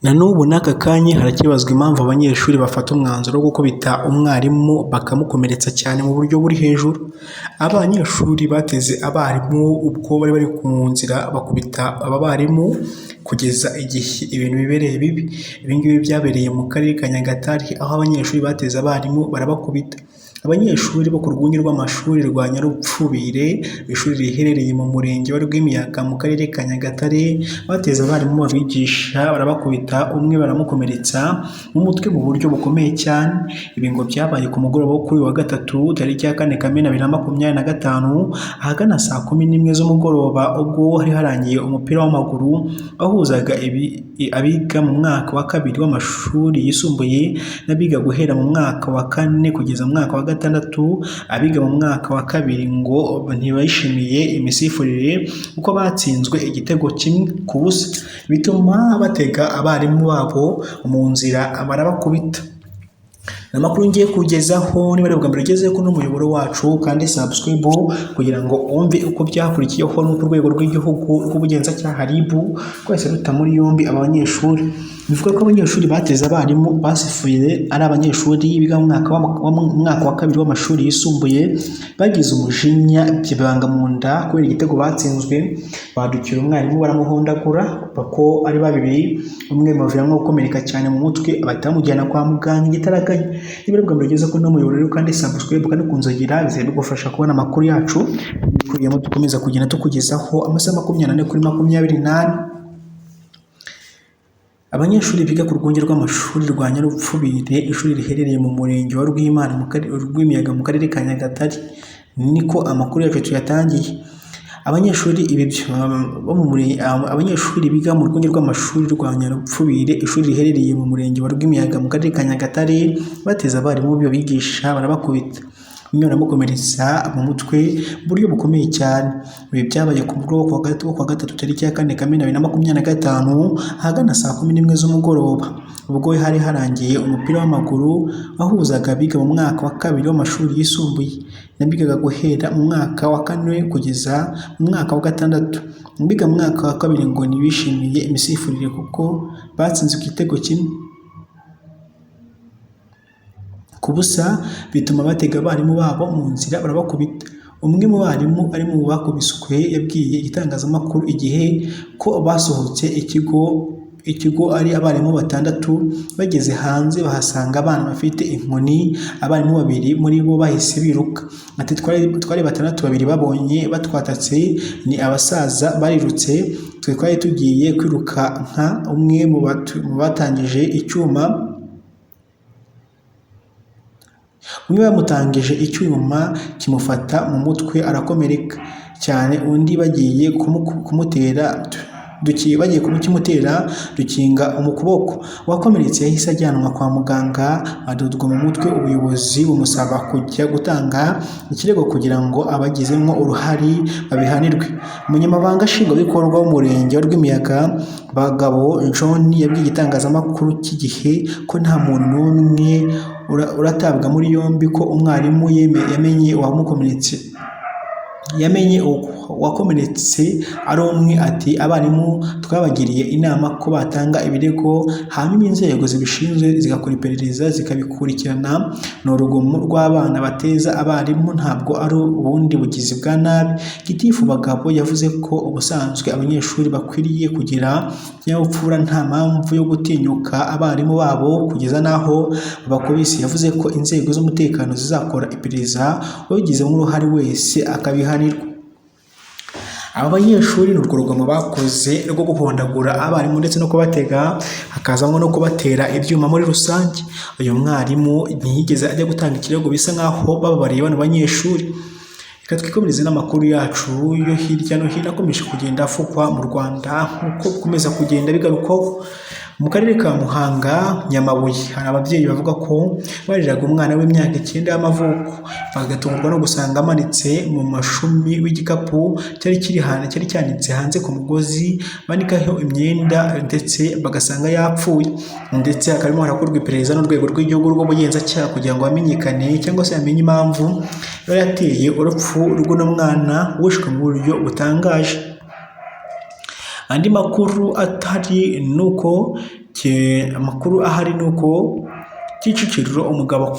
Na n'ubu n'aka kanya haracyibazwa impamvu abanyeshuri bafata umwanzuro wo gukubita umwarimu bakamukomeretsa cyane mu buryo buri hejuru. Abanyeshuri bateze abarimu ubwo bari bari ku nzira bakubita aba barimu kugeza igihe ibintu bibereye bibi. Ibi ngibi byabereye mu karere ka Nyagatare aho abanyeshuri bateze abarimu barabakubita. Abanyeshuri bo ku rwunge rw'amashuri rwa Nyarupfubire, ishuri riherereye mu murenge wa Rwimiyaga mu karere ka Nyagatare, bateze abarimu babigisha barabakubita, umwe baramukomeretsa mu mutwe mu buryo bukomeye cyane. Ibi ngo byabaye ku mugoroba wo kuri uyu wa gatatu tariki ya 4 Kamena 2025 ahagana saa 11 z'umugoroba ubwo hari harangiye umupira w'amaguru wahuzaga abiga mu mwaka wa kabiri w'amashuri yisumbuye n'abiga guhera mu mwaka wa kane kugeza mu mwaka wa gatandatu. Abiga mu mwaka wa kabiri ngo ntibishimiye imisifurire kuko batsinzwe igitego 1-0, bituma batega abarimu babo mu nzira barabakubita. Ni amakuru ngiye kugezaho, niba ari ubwa mbere ugeze kuri umuyoboro wacu kandi subscribe kugira ngo wumve uko byakurikiyeho n'uko urwego rw'igihugu rw'ubugenzacyaha RIB rwahise ruta muri yombi aba banyeshuri. Bivuga ko abanyeshuri bateze abarimu basifuye ari abanyeshuri biga mu mwaka wa kabiri w'amashuri yisumbuye, bagize umujinya bibanga mu nda kubera igitego batsinzwe, badukira umwarimu baramuhondagura ko ari babiri, umwe bimuviramo gukomereka cyane mu mutwe bahita bamujyana kwa muganga igitaraganya. Niba ari ubwa mbere ugeze kuri uno muyoboro rero kandi subscribe kandi kunzogera bizajya bigufasha kubona amakuru yacu bikubiyemo dukomeza kugenda tukugezaho amasaha 24 kuri 24. Abanyeshuri biga ku rwunge rw'amashuri rwa Nyarupfubire, ishuri riherereye mu murenge wa Rwimiyaga mu karere ka Nyagatare, niko amakuru yacu tuyatangiye. Abanyeshuri biga mu rwunge rw'amashuri rwa Nyarupfubire, ishuri riherereye mu murenge wa Rwimiyaga mu karere ka Nyagatare, bateze abarimu babigisha barabakubita, umwe baramukomeretsa mu mutwe mu buryo bukomeye cyane. Ibi byabaye ku mugoroba wo kuwa gatatu tariki ya 4 Kamena 2025 ahagana saa 11 z'umugoroba, ubwo hari harangiye umupira w'amaguru wahuzaga abiga mu mwaka wa kabiri w'amashuri yisumbuye n'abigaga guhera mu mwaka wa kane kugeza mu mwaka wa gatandatu. Abiga mu mwaka wa kabiri ngo ntibishimiye imisifurire kuko batsinzwe igitego 1-0, bituma batega abarimu babo mu nzira barabakubita. Umwe mu barimu ari mu bakubiswe yabwiye igitangazamakuru Igihe ko basohotse ikigo ari abarimu batandatu, bageze hanze bahasanga abana bafite inkoni, abarimu babiri muri bo bahise biruka. Ati “Twari batandatu, babiri babonye batwatatse ni abasaza barirutse, twe twari tugiye kwirukanka, umwe mu batangije icyuma umwe bamutangije icyuma kimufata mu mutwe arakomereka cyane, undi bagiye kumutera dukinga mu kuboko. Uwakomeretse yahise ajyanwa kwa muganga adodwa mu mutwe, ubuyobozi bumusaba kujya gutanga ikirego kugira ngo abagizemo uruhare babihanirwe.” Umunyamabanga Nshingwabikorwa w'Umurenge wa Rwimiyaga, Bagabo John, yabwiye igitangazamakuru cy'Igihe ko nta muntu n'umwe uratabwa muri yombi, ko umwarimu yamenye uwakomeretse ari umwe. Ati “Abarimu twabagiriye inama ko batanga ibirego hanyuma inzego zibishinzwe zigakora iperereza zikabikurikirana. Ni urugomo rw'abana bateza abarimu ntabwo ari ubundi bugizi bwa nabi.” Gitifu Bagabo yavuze ko ubusanzwe abanyeshuri bakwiriye kugira ikinyabupfura, nta mpamvu yo gutinyuka abarimu babo kugeza n'aho babakubise. Yavuze ko inzego z'umutekano zizakora iperereza uwabigizemo uruhare wese akabihanirwa. Aba banyeshuri ni urwo rugomo bakoze rwo guhondagura abarimu ndetse no kubatega, hakazamo no kubatera ibyuma muri rusange. Uyu mwarimu ntiyigeze ajya gutanga ikirego, bisa nk'aho bababariye bano banyeshuri. Reka twikomereze n'amakuru yacu yo hirya no hino akomeje kugenda avugwa mu Rwanda nk'uko bikomeza kugenda bigarukwaho. Mu karere ka Muhanga, Nyamabuye, hari ababyeyi bavuga ko bareraga umwana w'imyaka 9 y'amavuko, bagatungurwa no gusanga amanitse mu mashumi w'igikapu cyari cyanitse hanze ku mugozi banikaho imyenda, ndetse bagasanga yapfuye. Ndetse hakaba harakorwa iperereza n'urwego rw'igihugu rw'ubugenzacyaha kugira ngo hamenyekane cyangwa se hamenye impamvu yaba yateye urupfu rw'uno mwana wishwe mu buryo butangaje. Andi makuru atari ni uko Amakuru ahari ni uko Kicukiro umugabo.